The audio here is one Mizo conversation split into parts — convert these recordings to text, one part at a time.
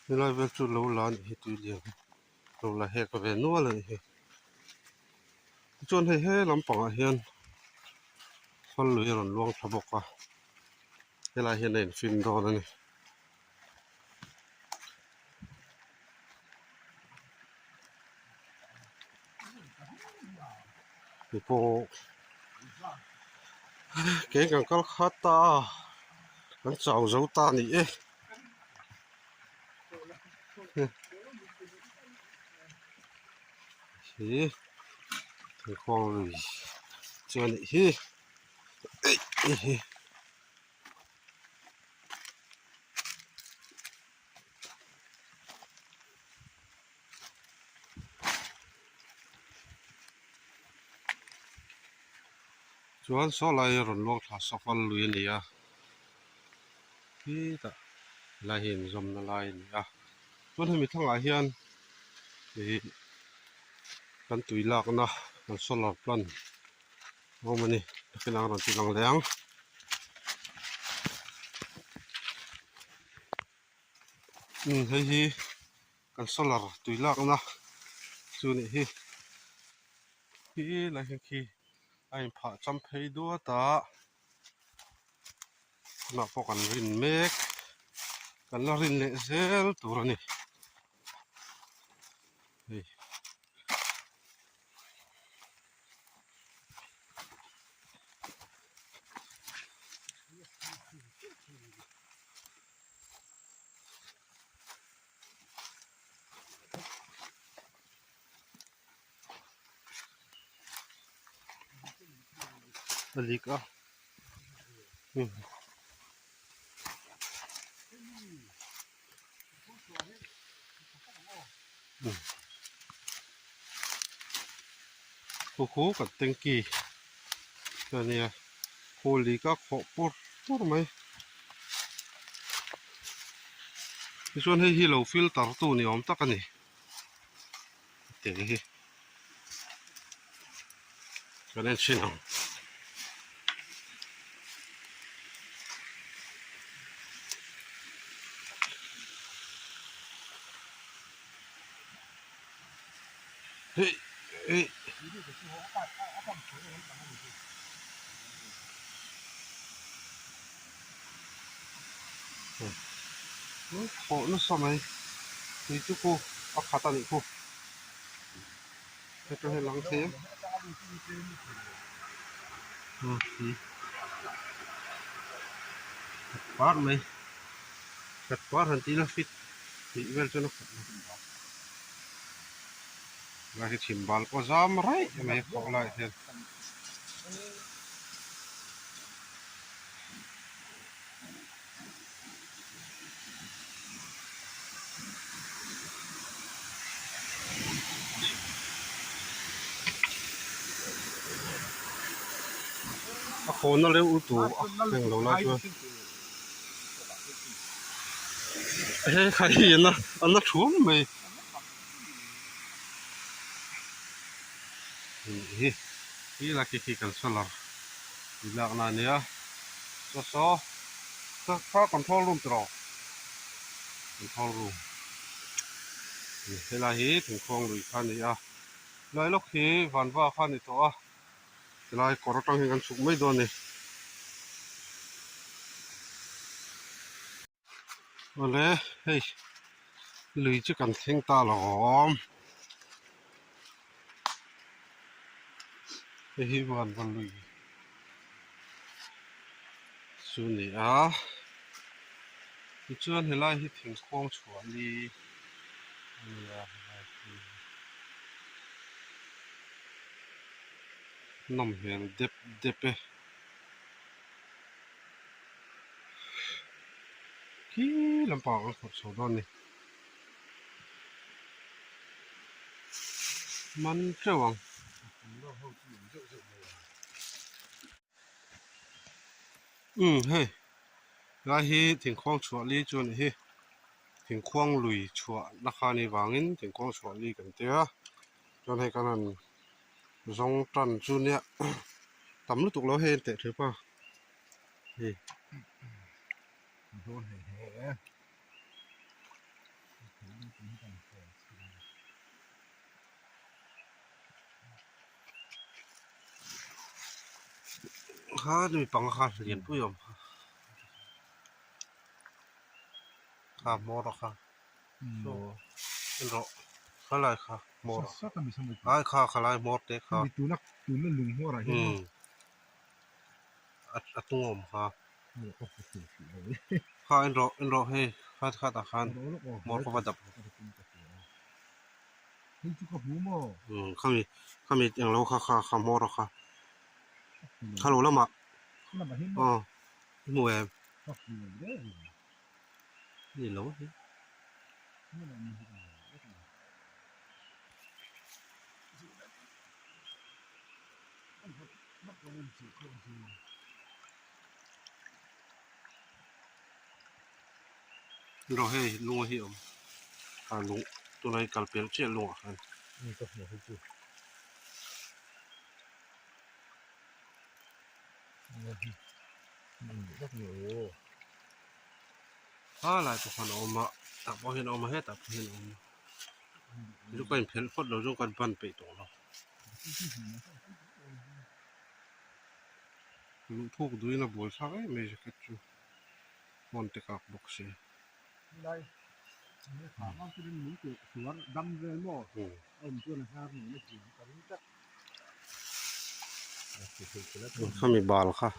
Helai vel chu lo la anih hi tui lian lo la hek ve nual anih hi tichuan hei he lampangah hian fal lui a rawn luang thla bawk a helai hian a infin dawn a ni. Pawh kei kan kal khat ta a kan chau zo ta a ni e. Hi thingkhuang lui chu a nih hi eih hi. Chuan saw lai rawn luang thla sawfal lui a ni a khitah helai hi inzawmna lai a ni a chuan hemi thlangah hian ih kan tui lakna kan solar plant a awm a ni takin a rawn ti lang leh ang. Umm hei hi kan solar tui lakna chu nih hi khi lai hian khi a inphah cham phei duat a tunah pawh kan rin mek kan la rin leh zel tur a ni hei. A lik a umm khu khu kan tanky a nia khawl lik a khawh pur pur mai tichuan hei hi lo filter tu ni awm tak a ni te hi kan en chhin ang. Hei hei khawh nasa mai tui chu khu a khat a nih khu heta hi a lang thei a khat par mai khat par han tih ila fit tih vel chuan a khat Lai hi chhim bal pawh zam raih mai a khawh laiah hian. A khawhna reuh lutuk a heng lo lai chuan he khai hi a na thuam mai. Hi hi la khi khi kan solar tui lakna a nia saw saw kha control room tiraw control room helai hi thingkhuang lui kha a ni a helai lawk hi vanva kha a ni tawh a helai kawr atang hian kan chhuk mai dawn a ni. Awle hei lui chu kan thleng ta lo awm hei hi vanva lui chu a ni a tichuan helai hi thingkhuang chhuah ni a ni a helai hi nawm hmel dep dep e. Khi lampang an khawrh chho dawn a ni. Man teuh ang. Umm hei lai hi thingkhuang chhuah li chu a ni hi. Thingkhuang lui chhuah na kha a nih vangin thingkhuang chhuah li kan tia chuan hei kan han zawng tan chu nia tam lutuk lo hei a inteh thei pa. Hei. Kha nui panga kha lianpui a awm kha. Kha hmawr a kha. En rawh khalai kha hmawr a ai kha khalai hmawr te kha a tung a awm kha kha en rawh en rawh hei kha khatah khan hmawr kha va dap khami khami englo kha kha kha hmawr a kha kha lo lamah aw i hmu em. Ni lo hi. Rawh hei lung hi awm a lung tunah hi kal pel chiah lungah khan. A lai pawh khan a awm a tah pawh hian a awm a hetah pawh hian a awm a chu ka inphelh phawt lo chu kan ban peih tawh lo luh thuk duhin a buai thlak em mai jacket chu phone te kak bawk si. Khami bal kha.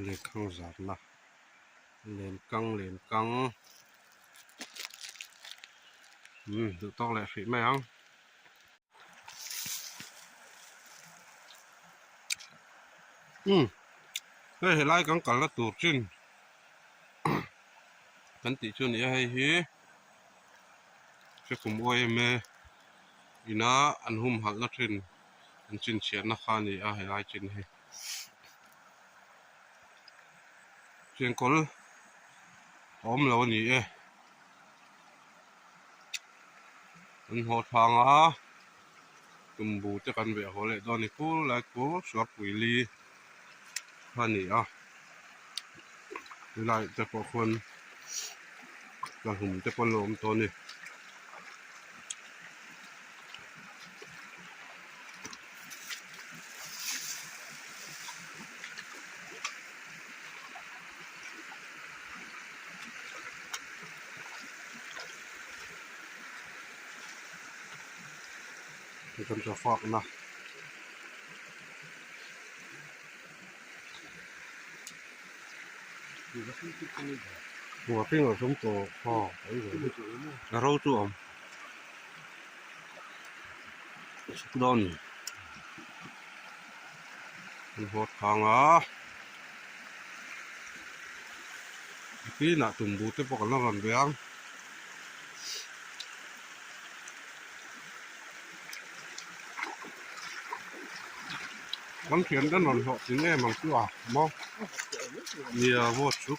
Lehkhang zarna lenkang lenkang umm duh tawk leh hrih mai ang. Umm hei helai kan kalna tur chin kan tih chu a ni a hei hi hrekum uai em e ina an humhalhna thin an chinchhiahna kha a ni a helai chin hi chengkawl a awm lo a ni e. An haw thlang a tumbu te kan veh haw leh dawn a ni khu lai khu suarpui li a ni a helai te pawh khuan hlahum te pawh an lo awm tawh a ni. Kan tha fak na. Hmuh hring a hlum tawh aw a ro chu a awm chhuk dawn a ni an haw thang a pinah tumbu te pawh kan la rawn ve ang. Kan thian te rawn hlawh tling em ang chu a maw nia vote chu.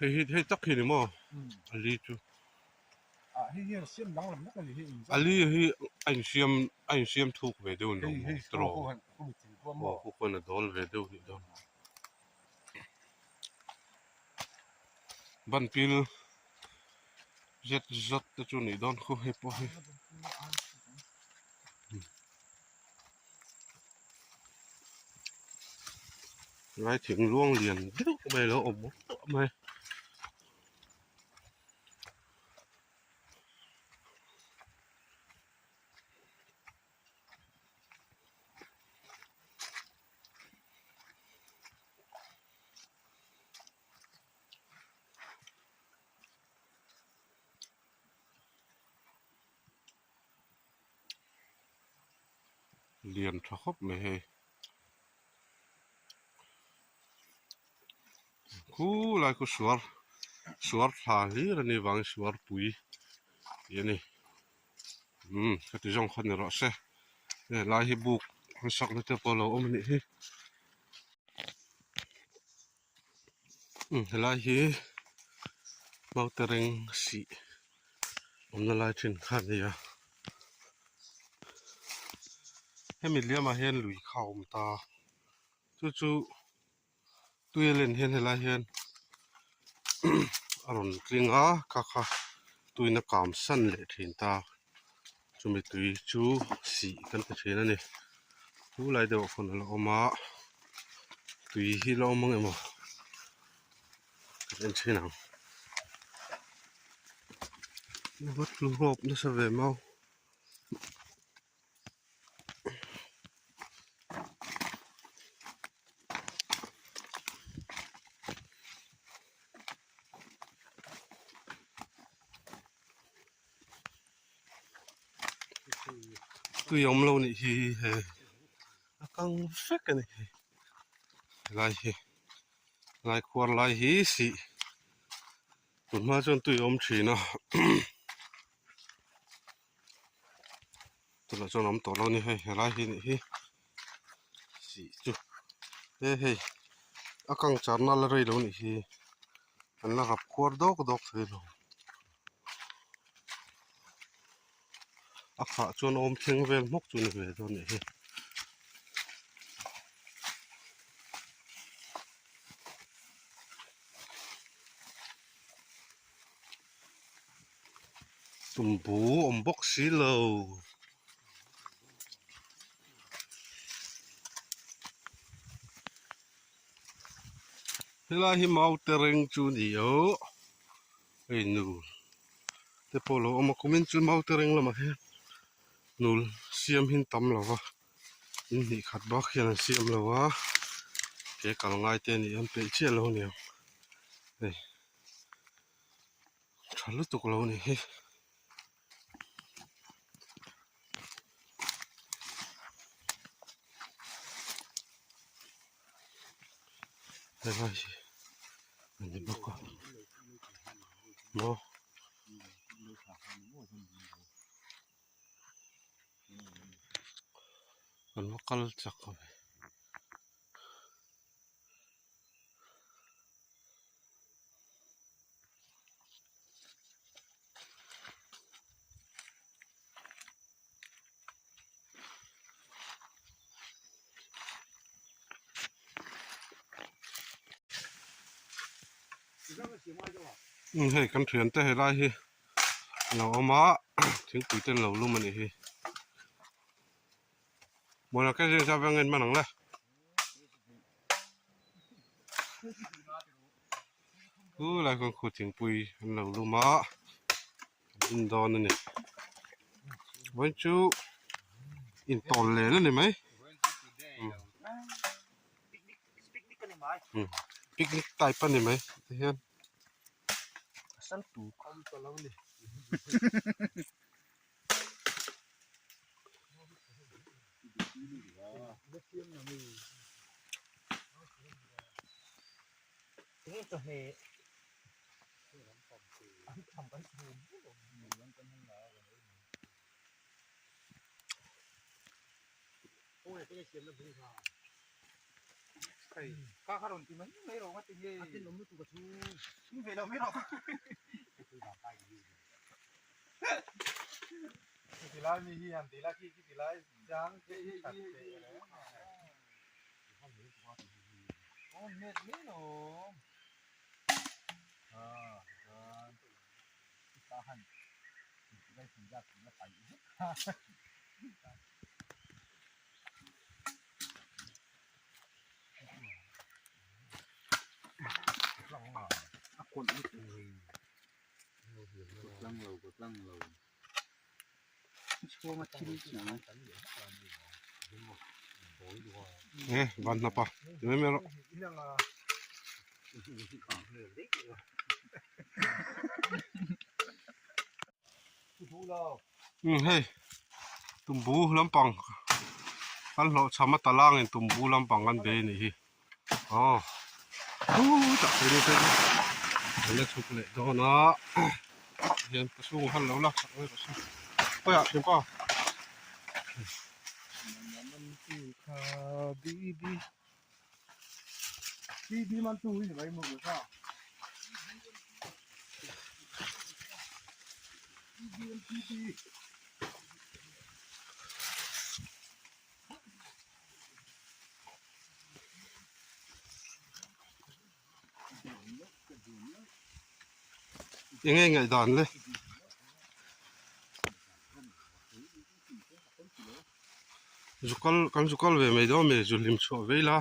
Hei hi hei tak hi ni maw a li chu a li hi a insiam a insiam thuk ve deuh ni maw tiraw aw khu khuan a dawl ve deuh nih dawn ban pil zet zawt te chu nih dawn khu hei pawh hi. Lai thing luang lian deuh mai a lo awm ruah mai. Lian tha khawp mai hei. Khulai khu suar suar thla hlir a nih vangin suar pui tih a ni. Umm heti zawng kha ni rawh se. Hei lai hi buk an sakna te pawh a lo awm a nih hi. Umm helai hi Mautareng sih awmna lai thin kha a ni a. Hemi liamah hian lui kha a awm ta chu chu tui a len hian helai hian a rawn tling a kha kha tuiin a kam san leh thin ta chumi tui chu sih kan ti thin a ni chu lai deuh ah khawn a la awm a tui hi la awm ang emaw kan en thin ang va tlu rawp nasa ve mau. Tui awm lo nih hi hei a kang vek a ni helai hi helai khuar lai hi sih tun hma chuan tui a awm thin a. Tunah chuan awm tawh lo a ni hei helai hi nih hi sih chu he hei a kang charna la rei lo nih hi an la rap khuar dawk dawk thei lo a khah chuan awm thleng vel hmawk chu ni ve dawn nih hi. Tumbu awm bawk si lo. Helai hi mau te reng chu a ni a hei nul te pawh a lo awm a kumin chu mau te reng lamah hian nul siam hi an tam lo va in hnih khat bak hian an siam lo a ke kal ngai te a ni a an peih chiah lo a niang hei. Tha lutuk lo ni hi. Helai hi a ni bawk a maw. Kan va kal chak a ve. Hei kan thian te helai hi a lo awm a thingpui te an lo lum a nih hi mawla ke zing zat veng en hman ang le. Chu lai khawn khu thingpui an lo lum a an in dawn a ni vawiin chu intawn len a ni mai picnic type a ni mai tihian. Nge van hnap a ti mai mai rawh. Umm hei tumbu lampang. Kan hlawhchham a talangin tumbu lampang kan bei a nih hi. Aw khutah keini te chu an la chhuk leh dawn a hian ka chhung han lo lak sak mai rawh se khawiah thianpa. Eng nge ngaihdan le? Zu kal kan zu kal ve mai dawn a mi zu hlim chhuah vei la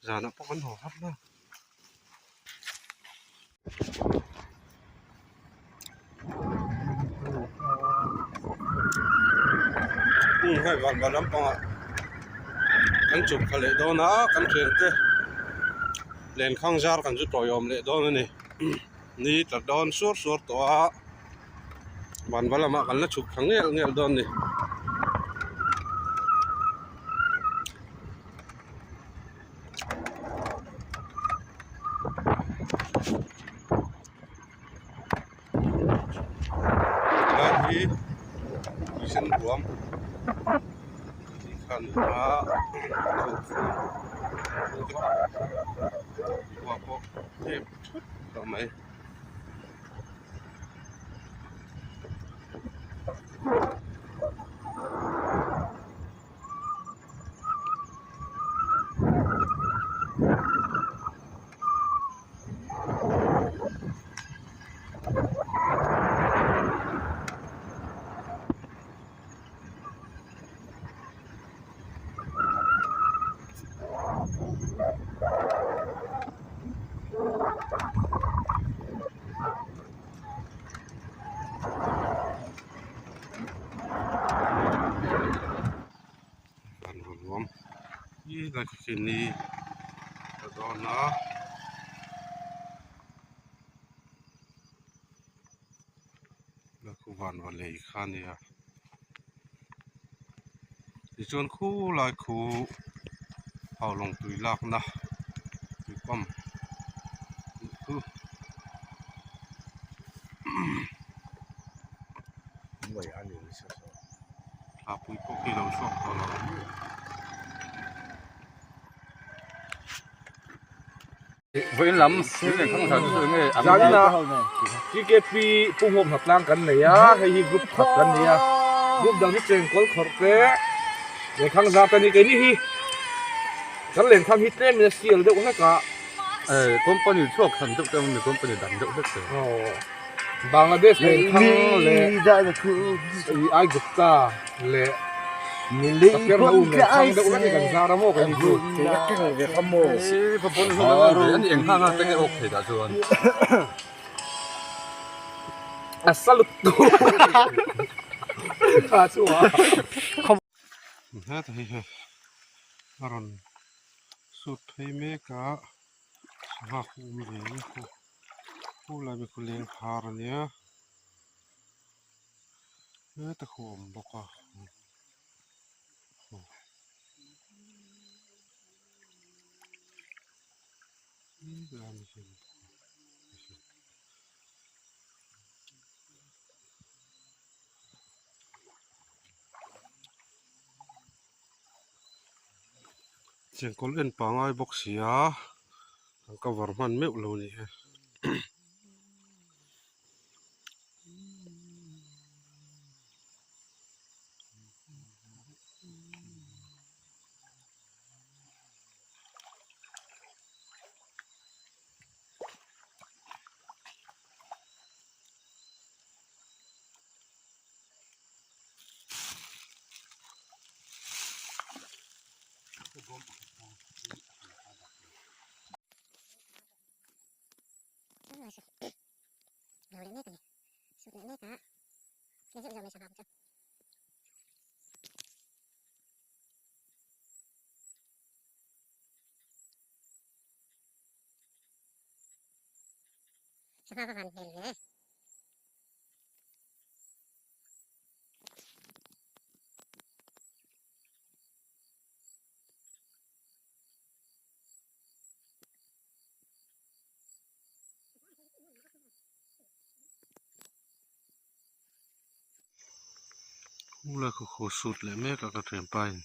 zanah pawh kan haw har na. Hei van va lampangah kan chhuk thla leh dawn a kan thiante lenkhang zar kan chu tawiawm leh dawn a ni ni tla dawn suar suar tawh a van va lamah kan la chhuk thla ngel ngel dawn a ni. Lai hi tuisen ruam tih kha a ni a khua pawh thep thut tawh mai. An rawn awm hi lai khi ni a dawn a khu van va lei kha a nia tichuan khulai khu haulawng tui lakna tui pump khu. Thla pui pawh khi lo chhuak tawh lo. Vawiin lam thil leh thang zan chu enge ang Zanina TKP pumhawm hnatlang kan nei a, hei hi group khat kan nei a, group dang hi chengkawl khawrh te lehkhang zar te a ni. Keini hi kan lenkhang hi tlem in a sial deuh hlek a. Company chhuak than deuh te awm a ni, company dang deuh hlek te. Bangladesh lenkhang leh Aigupta leh Kapernaum lenkhang deuh hlek hi kan zar a maw kan inzu. A salut kha chu a. Heta hi hei a rawn sut phei mek a. Sangha khu awm ve ang khu khu lai mi khu leng phar a nia heta khu a awm bawk a Chengkawl en pangai bawk si a an cover hman meuh lo a ni e. Khulai khaw khaw sut leh mek a ka thianpa in.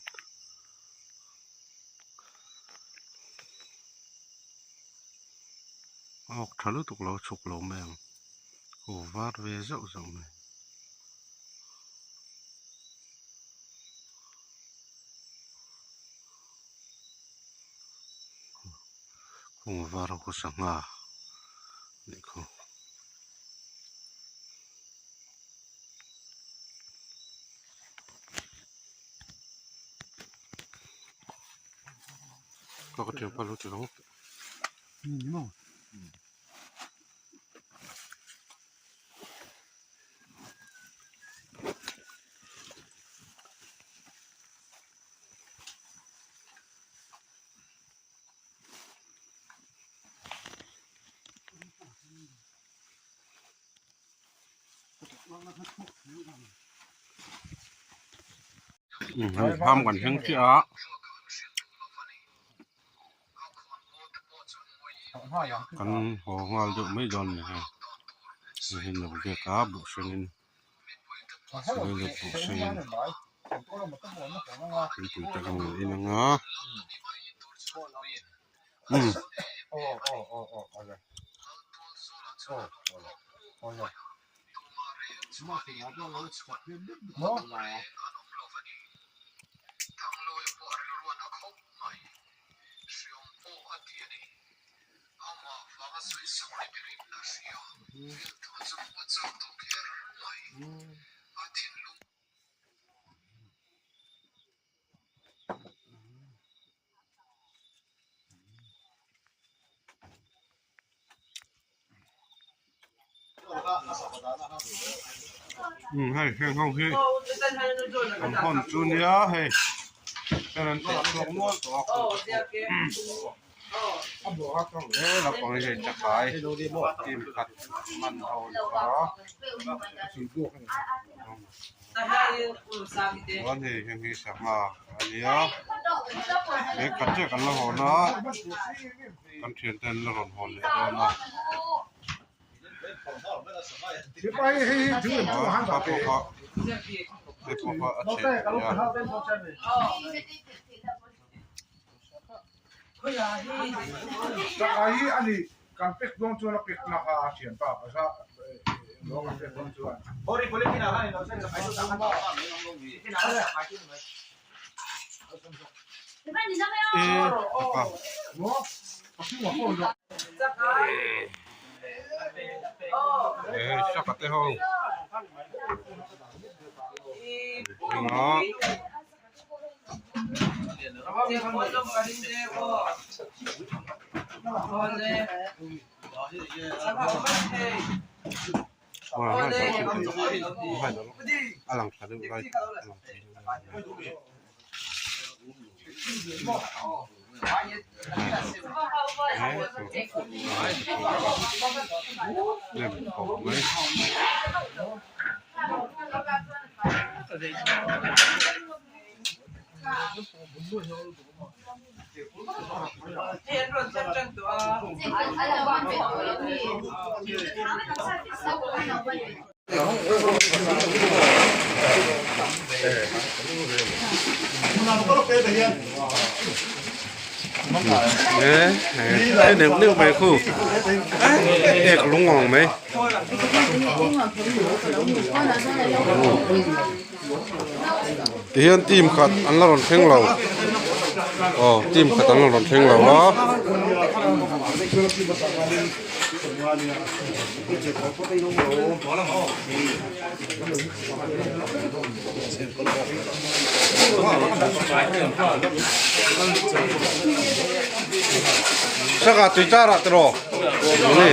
A awk tha lutuk lo a chhuk lo mai ang aw var ve zauh zauh mai. Kawng var ho khaw sangha nih khaw. Ka ka thianpa lo ti lo. Hei farm kan thleng chiah a kan haw nghal deuh mai dawn a ni hei hei lo biak a buh hrengin violet buh hrengin thingpui te kan in ang a umm. Hei heng ho hi an hawn chu nia hei heng an tih chhuak nual tawh a he lampang hi hei chakai team khat man ho an kha chuan hei heng hi sangha a nia bag khat chiah kan la hawn a kan thiante an la rawn hawn leh dawn a. Kha pawh kha hei pawh kha a chhe a nia. E saka te ho anga a lang tha deuh lai a lang tha deuh lai. Ê neuh neuh mai khu ek lung ang mai tihian team khat an la rawn thleng lo aw team khat an la rawn thleng lo a. Saka tui char ah tiraw ni.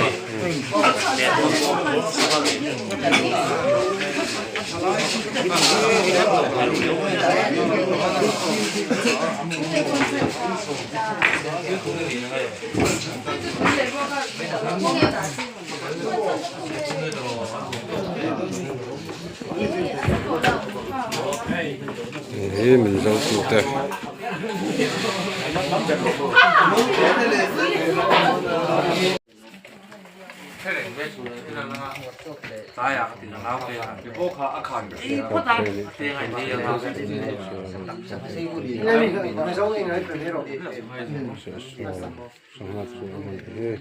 Hei min zo tute. Sangha chu a man hle.